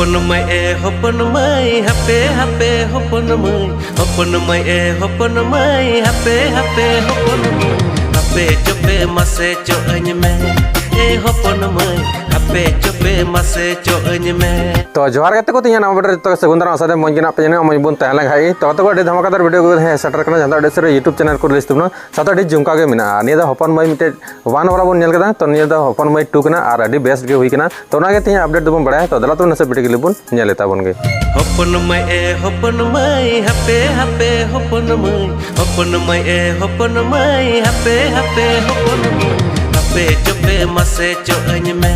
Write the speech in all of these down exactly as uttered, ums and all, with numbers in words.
ᱦᱚᱯᱚᱱ ᱢᱟᱹᱭ ᱮ ᱦᱚᱯᱚᱱ ᱢᱟᱹᱭ, ᱦᱟᱯᱮ ᱦᱟᱯᱮ ᱦᱚᱯᱚᱱ ᱢᱟᱹᱭ, ᱦᱚᱯᱚᱱ ᱢᱟᱹᱭ ᱮ ᱦᱚᱯᱚᱱ ᱢᱟᱹᱭ, ᱦᱟᱯᱮ ᱦᱟᱯᱮ ᱦᱚᱯᱚᱱ ᱢᱟᱹᱭ, ᱦᱟᱯᱮ ᱪᱚᱯᱮ ᱢᱟᱥᱮ ᱪᱚᱜ ᱟᱹᱧ ᱢᱮ, ᱮ ᱦᱚᱯᱚᱱ ᱢᱟᱹᱭ, ᱦᱟᱯᱮ ᱪᱚᱯᱮ ᱢᱟᱥᱮ ᱪᱚᱜ ᱟᱹᱧ ᱢᱮ᱾ ᱛᱚ ᱡᱚᱦᱟᱨ ᱜᱟᱛᱮ ᱠᱚ, ᱛᱤᱧᱟᱹ ᱱᱟᱣᱟ video ᱨᱮ ᱡᱚᱛᱚ ᱜᱮ ᱥᱟᱹᱜᱩᱱ ᱫᱟᱨᱟᱢ᱾ ᱟᱥᱟ ᱫᱚ ᱢᱚᱡᱽ ᱜᱮ ᱢᱮᱱᱟᱜ ᱯᱮᱭᱟ, ᱢᱚᱡᱽ ᱵᱚᱱ ᱛᱟᱦᱮᱸ ᱞᱮᱱ ᱠᱷᱟᱡ ᱜᱮ᱾ ᱛᱚ ᱜᱟᱛᱮ ᱠᱚ, ᱟᱹᱰᱤ ᱫᱷᱟᱢᱟᱠᱟᱫᱟᱨ video ᱠᱚ ᱦᱮᱡ ᱥᱮᱴᱮᱨ ᱠᱟᱱᱟ, ᱡᱟᱦᱟᱸ ᱫᱚ ᱟᱹᱰᱤ ᱩᱥᱟᱹᱨᱟ YouTube channel ᱠᱚ release ᱛᱟᱵᱚᱱᱟ, ᱥᱟᱶᱛᱮ ᱟᱹᱰᱤ ᱡᱚᱢᱠᱟᱣ ᱜᱮ ᱢᱮᱱᱟᱜᱼᱟ᱾ ᱱᱤᱭᱟᱹ ᱫᱚ ᱦᱚᱯᱚᱱ ᱢᱟᱹᱭ ᱢᱤᱫᱴᱮᱡ one ᱵᱟᱞᱟ ᱵᱚᱱ ᱧᱮᱞ ᱠᱮᱫᱟ, ᱛᱚ ᱱᱤᱭᱟᱹ ᱫᱚ ᱦᱚᱯᱚᱱ ᱢᱟᱹᱭ two ᱠᱟᱱᱟ ᱟᱨ ᱟᱹᱰᱤ best ᱜᱮ ᱦᱩᱭ ᱠᱟᱱᱟ᱾ ᱛᱚ ᱚᱱᱟᱜᱮ ᱛᱮᱦᱮᱧ update ᱫᱚᱵᱚᱱ ᱵᱟᱲᱟᱭᱟ᱾ ᱛᱚ ᱫᱮᱞᱟ ᱛᱚᱵᱮ ᱱᱟᱥᱮ video clip ᱵᱚᱱ ᱧᱮᱞ ᱛᱟᱵᱚᱱ ᱜᱮ᱾ ᱦᱚᱯᱚᱱ ᱢᱟᱹᱭ ᱮ ᱦᱚᱯᱚᱱ ᱢᱟᱹᱭ, ᱦᱟᱯᱮ ᱦᱟᱯᱮ ᱦᱚᱯᱚᱱ ᱢᱟᱹᱭ, ᱦᱚᱯᱚᱱ ᱢᱟᱹᱭ ᱮ ᱦᱚᱯᱚᱱ ᱢᱟᱹᱭ, ᱦᱟᱯᱮ ᱦᱟᱯᱮ ᱦᱚᱯᱚᱱ ᱢᱟᱹᱭ, ᱦᱟᱯᱮ ᱪᱚᱯᱮ ᱢᱟᱥᱮ ᱪᱚᱜ ᱟᱹᱧ ᱢᱮ,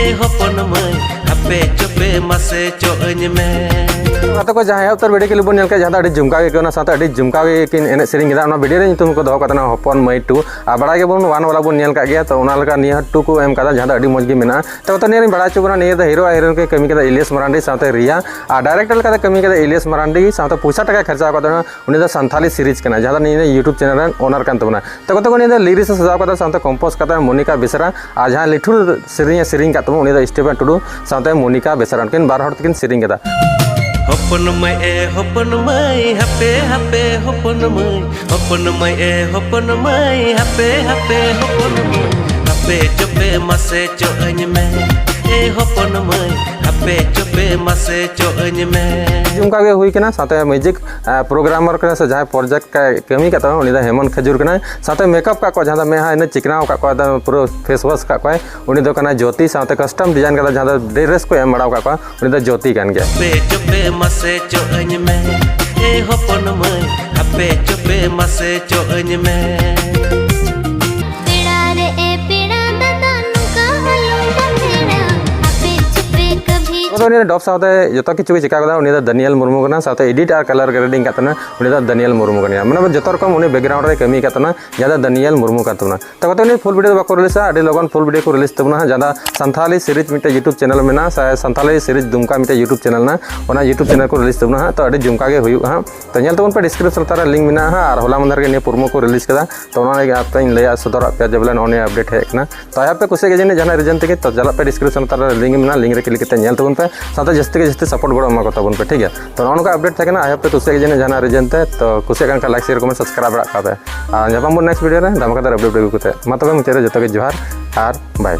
ᱮ ᱦᱚᱯᱚᱱ ᱢᱟᱹᱭ, ᱦᱟᱯᱮ ᱪᱚᱯᱮ ᱢᱟᱥᱮ ᱪᱚᱜ ᱟᱹᱧ ᱢᱮ᱾ ᱜᱟᱛᱮ ᱠᱚ, ᱡᱟᱦᱟᱸ ᱮᱦᱚᱵ ᱩᱛᱟᱹᱨ video clip ᱵᱚᱱ ᱧᱮᱞ ᱠᱮᱫ, ᱡᱟᱦᱟᱸ ᱫᱚ ᱟᱹᱰᱤ ᱡᱚᱢᱠᱟᱣ ᱜᱮ ᱟᱹᱭᱠᱟᱹᱣ ᱮᱱᱟ, ᱥᱟᱶᱛᱮ ᱟᱹᱰᱤ ᱡᱚᱢᱠᱟᱣ ᱜᱮ ᱠᱤᱱ ᱮᱱᱮᱡ ᱥᱮᱨᱮᱧ ᱠᱮᱫᱟ᱾ ᱚᱱᱟ video ᱨᱮ ᱧᱩᱛᱩᱢ ᱠᱚ ᱫᱚᱦᱚ ᱠᱟᱫ ᱛᱟᱦᱮᱱᱟ ᱦᱚᱯᱚᱱ ᱢᱟᱹᱭ two, ᱟᱨ ᱵᱟᱲᱟᱭ ᱜᱮᱵᱚᱱ one ᱵᱟᱞᱟ ᱵᱚᱱ ᱧᱮᱞ ᱠᱟᱜ ᱜᱮᱭᱟ, ᱛᱚ ᱚᱱᱟ ᱞᱮᱠᱟ ᱱᱤᱭᱟᱹ ᱦᱚᱸ two ᱠᱚ ᱮᱢ ᱠᱟᱫᱟ, ᱡᱟᱦᱟᱸ ᱫᱚ ᱟᱹᱰᱤ ᱢᱚᱡᱽ ᱜᱮ ᱢᱮᱱᱟᱜᱼᱟ᱾ ᱛᱚ ᱜᱟᱛᱮ, ᱱᱤᱭᱟᱹ ᱨᱮᱱ ᱵᱟᱲᱟᱭ ᱦᱚᱪᱚ ᱵᱚᱱᱟ, ᱱᱤᱭᱟᱹ ᱫᱚ hero ᱟᱨ heroine ᱠᱤᱱ ᱠᱟᱹᱢᱤ ᱠᱮᱫᱟ ᱤᱞᱤᱭᱟᱥ ᱢᱟᱨᱟᱱᱰᱤ ᱥᱟᱶᱛᱮ ᱨᱤᱭᱟ, ᱟᱨ director ᱞᱮᱠᱟᱛᱮ ᱠᱟᱹᱢᱤ ᱠᱮᱫᱟ ᱤᱞᱤᱭᱟᱥ ᱢᱟᱨᱟᱱᱰᱤ, ᱥᱟᱶᱛᱮ ᱯᱚᱭᱥᱟ ᱴᱟᱠᱟᱭ ᱠᱷᱚᱨᱪᱟ ᱟᱠᱟᱫ ᱛᱟᱦᱮᱱᱟ, ᱩᱱᱤ ᱫᱚ ᱥᱟᱱᱛᱷᱟᱞᱤ series ᱠᱟᱱᱟᱭ, ᱡᱟᱦᱟᱸ ᱫᱚ ᱱᱤᱭᱟᱹ YouTube channel ᱨᱮᱱ owner ᱠᱟᱱ ᱛᱟᱵᱚᱱᱟ᱾ ᱛᱚ ᱜᱟᱛᱮ ᱠᱚ, ᱱᱤᱭᱟᱹ ᱫᱚ lyrics ᱮ ᱥᱟᱡᱟᱣ ᱠᱟᱫᱟ, ᱥᱟᱶᱛᱮ compose ᱠᱟᱫᱟ ᱢᱚᱱᱤᱠᱟ ᱵᱮᱥᱨᱟ, ᱟᱨ ᱡᱟᱦᱟᱸᱭ ᱞᱤᱴᱷᱩᱨ ᱥᱮᱨᱮᱧ ᱮ ᱥᱮᱨᱮᱧ ᱠᱟᱫ ᱛᱟᱵᱚᱱᱟ, ᱩᱱᱤ ᱫᱚ ᱥᱴᱤᱯᱷᱮᱱ ᱴᱩᱰᱩ, ᱥᱟᱶᱛᱮ ᱢᱚᱱᱤᱠᱟ ᱵᱮᱥᱨᱟ, ᱩᱱᱠᱤᱱ ᱵᱟᱨ ᱦᱚᱲ ᱛᱮᱠᱤᱱ ᱥᱮᱨᱮᱧ ᱠᱟᱫᱟ᱾ ᱦᱚᱯᱚᱱ ᱢᱟᱹᱭ ᱮ ᱦᱚᱯᱚᱱ ᱢᱟᱹᱭ, ᱦᱟᱯᱮ ᱦᱟᱯᱮ ᱦᱚᱯᱚᱱ ᱢᱟᱹᱭ, ᱦᱚᱯᱚᱱ ᱢᱟᱹᱭ ᱮ ᱦᱚᱯᱚᱱ ᱢᱟᱹᱭ, ᱦᱟᱯᱮ ᱦᱟᱯᱮ ᱦᱚᱯᱚᱱ ᱢᱟᱹᱭ, ᱦᱟᱯᱮ ᱪᱚᱯᱮ ᱢᱟᱥᱮ ᱪᱚᱜ ᱟᱹᱧ ᱢᱮ, ᱮ ᱦᱚᱯᱚᱱ ᱢᱟᱹᱭ, ᱦᱟᱯᱮ ᱪᱚᱯᱮ ᱢᱟᱥᱮ ᱪᱚᱜ ᱟᱹᱧ ᱢᱮ᱾ ᱚᱱᱠᱟ ᱜᱮ ᱦᱩᱭ ᱠᱟᱱᱟ, ᱥᱟᱶᱛᱮ music, ᱟᱸ, programmer ᱠᱟᱱᱟ ᱥᱮ ᱡᱟᱦᱟᱸᱭ project ᱠᱟᱹᱢᱤ ᱠᱟᱜ ᱛᱟᱵᱚᱱᱟ, ᱩᱱᱤ ᱫᱚ ᱦᱮᱢᱚᱱ ᱠᱷᱟᱡᱩᱨ ᱠᱟᱱᱟᱭ᱾ ᱥᱟᱶᱛᱮ makeup ᱠᱟᱜ ᱠᱚᱣᱟ, ᱡᱟᱦᱟᱸ ᱫᱚ ᱢᱮᱫᱦᱟ ᱤᱱᱟᱹ ᱪᱤᱠᱱᱟᱣ ᱠᱟᱜ ᱠᱚᱣᱟ, ᱮᱠᱫᱚᱢ ᱯᱩᱨᱟᱹ face wash ᱠᱟᱜ ᱠᱚᱣᱟᱭ, ᱩᱱᱤ ᱫᱚ ᱠᱟᱱᱟᱭ ᱡᱳᱛᱤ᱾ ᱥᱟᱶᱛᱮ custom design ᱠᱟᱫᱟ, ᱡᱟᱦᱟᱸ ᱫᱚ dress ᱠᱚ ᱮᱢ ᱵᱟᱲᱟᱣ ᱠᱟᱜ ᱠᱚᱣᱟ, ᱩᱱᱤ ᱫᱚ ᱡᱳᱛᱤ ᱠᱟᱱ ᱜᱮᱭᱟ᱾ ᱦᱟᱯᱮ ᱪᱚᱯᱮ ᱢᱟᱥᱮ ᱪᱚᱜ ᱟᱹᱧ ᱢᱮ, ᱮ ᱦᱚᱯᱚᱱ ᱢᱟᱹᱭ, ᱦᱟᱯᱮ ᱪᱚᱯᱮ ᱢᱟᱥᱮ ᱪᱚᱜ ᱟᱹᱧ ᱢᱮ᱾ ᱯᱮᱲᱟ ᱨᱮ ᱮ ᱯᱮᱲᱟ ᱫᱟᱫᱟ, ᱱᱚᱝᱠᱟ ᱟᱞᱚᱢ ᱵᱟᱛᱮᱲᱟ, ᱦᱟᱯᱮ ᱪᱚᱯᱮ ᱠᱟᱵᱷᱤ᱾ ᱱᱚᱣᱟ ᱫᱚ ᱩᱱᱤ ᱫᱚ dub ᱥᱟᱶᱛᱮ ᱡᱚᱛᱚ ᱠᱤᱪᱷᱩ ᱜᱮ ᱪᱤᱠᱟ ᱠᱟᱫᱟ, ᱩᱱᱤ ᱫᱚ ᱫᱟᱱᱤᱭᱮᱞ ᱢᱩᱨᱢᱩ ᱠᱟᱱᱟ, ᱥᱟᱶᱛᱮ edit ᱟᱨ colour grading ᱠᱟᱜ ᱛᱟᱦᱮᱱᱟ, ᱩᱱᱤ ᱫᱚ ᱫᱟᱱᱤᱭᱮᱞ ᱢᱩᱨᱢᱩ ᱠᱟᱱ ᱜᱮᱭᱟ᱾ ᱢᱟᱱᱮ ᱡᱚᱛᱚ ᱨᱚᱠᱚᱢ ᱩᱱᱤ background ᱨᱮ ᱠᱟᱹᱢᱤ ᱠᱟᱜ ᱛᱟᱦᱮᱱᱟ, ᱡᱟᱦᱟᱸ ᱫᱚ ᱫᱟᱱᱤᱭᱮᱞ ᱢᱩᱨᱢᱩ ᱠᱟᱱ ᱛᱟᱵᱚᱱᱟ᱾ ᱛᱚ ᱜᱟᱛᱮ, ᱩᱱᱤ full video ᱫᱚ ᱵᱟᱠᱚ releaseᱟ, ᱟᱹᱰᱤ ᱞᱚᱜᱚᱱ full video ᱠᱚ release ᱛᱟᱵᱚᱱᱟ ᱦᱟᱸᱜ, ᱡᱟᱦᱟᱸ ᱫᱚ ᱥᱟᱱᱛᱷᱟᱞᱤ series ᱢᱤᱫᱴᱮᱡ YouTube channel ᱢᱮᱱᱟᱜᱼᱟ, ᱥᱮ ᱥᱟᱱᱛᱷᱟᱞᱤ series ᱫᱩᱢᱠᱟ ᱢᱤᱫᱴᱮᱡ YouTube channel ᱢᱮᱱᱟᱜᱼᱟ, ᱚᱱᱟ YouTube channel ᱠᱚ release ᱛᱟᱵᱚᱱᱟ ᱦᱟᱸᱜ᱾ ᱛᱚ ᱟᱹᱰᱤ ᱡᱚᱢᱠᱟ ᱜᱮ ᱦᱩᱭᱩᱜᱼᱟ ᱦᱟᱸᱜ᱾ ᱛᱚ ᱧᱮᱞ ᱛᱟᱵᱚᱱ ᱯᱮ, description ᱞᱟᱛᱟᱨ ᱨᱮ link ᱢᱮᱱᱟᱜᱼᱟ ᱦᱟᱸᱜ, ᱟᱨ ᱦᱚᱞᱟ ᱢᱟᱫᱷᱮᱨ ᱜᱮ ᱱᱤᱭᱟᱹ promo ᱠᱚ release ᱠᱟᱫᱟ, ᱛᱚ ᱚᱱᱟ ᱞᱟᱹᱜᱤᱫ ᱟᱯᱮᱧ ᱞᱟᱹᱭᱟ ᱥᱚᱫᱚᱨᱟᱜ ᱯᱮᱭᱟ ᱡᱮ ᱵᱚᱞᱮ ᱱᱚᱜᱼᱚ ᱱᱤᱭᱟᱹ update ᱦᱮᱡ ᱠᱟᱱᱟ᱾ ᱛᱚ ᱟᱯᱮ ᱠᱩᱥᱤᱭᱟᱜ ᱜᱮ ᱡᱟᱹᱱᱤᱡ ᱡᱟᱦᱟᱱᱟᱜ reason ᱛᱮᱜᱮ, ᱛᱚ ᱪᱟᱞᱟᱜ ᱯᱮ, description ᱞᱟᱛᱟᱨ ᱨᱮ link ᱢᱮᱱᱟᱜᱼᱟ, link ᱨᱮ click ᱠᱟᱛᱮ ᱧᱮᱞ ᱛᱟᱵᱚᱱ ᱯᱮ᱾ ᱥᱟᱶᱛᱮ ᱡᱟᱹᱥᱛᱤ ᱜᱮ ᱡᱟᱹᱥᱛᱤ ᱥᱟᱯᱳᱨᱴ ᱜᱚᱲᱚ ᱮᱢᱟ ᱠᱚ ᱛᱟᱵᱚᱱ ᱯᱮ, ᱴᱷᱤᱠ ᱜᱮᱭᱟ? ᱛᱚ ᱱᱚᱜᱼᱚ ᱱᱚᱝᱠᱟ ᱟᱯᱰᱮᱴ ᱛᱟᱦᱮᱸ ᱠᱟᱱᱟ᱾ ᱟᱭ ᱦᱳᱯ ᱯᱮ ᱠᱩᱥᱤᱭᱟᱜ ᱜᱮ ᱡᱟᱹᱱᱤᱡ ᱡᱟᱦᱟᱱᱟᱜ ᱨᱤᱡᱮᱱ ᱛᱮ᱾ ᱛᱚ ᱠᱩᱥᱤᱭᱟᱜ ᱠᱟᱱ ᱠᱷᱟᱱ ᱞᱟᱭᱤᱠ ᱥᱮᱭᱟᱨ ᱠᱚᱢᱮᱱᱴ ᱥᱟᱵᱥᱠᱨᱟᱭᱤᱵ ᱨᱟᱜ ᱠᱟᱜ ᱯᱮ᱾ ᱟᱨ ᱧᱟᱯᱟᱢ ᱵᱚᱱ ᱱᱮᱠᱥᱴ ᱵᱷᱤᱰᱤᱭᱳ ᱨᱮ ᱫᱷᱟᱢᱟᱠᱟᱫᱟᱨ ᱟᱯᱰᱮᱴ ᱟᱹᱜᱩ ᱠᱟᱛᱮ᱾ ᱢᱟ ᱛᱚᱵᱮ ᱢᱩᱪᱟᱹᱫ ᱨᱮ ᱡᱚᱛᱚ ᱜᱮ ᱡᱚᱦᱟᱨ ᱟᱨ ᱵᱟᱭ᱾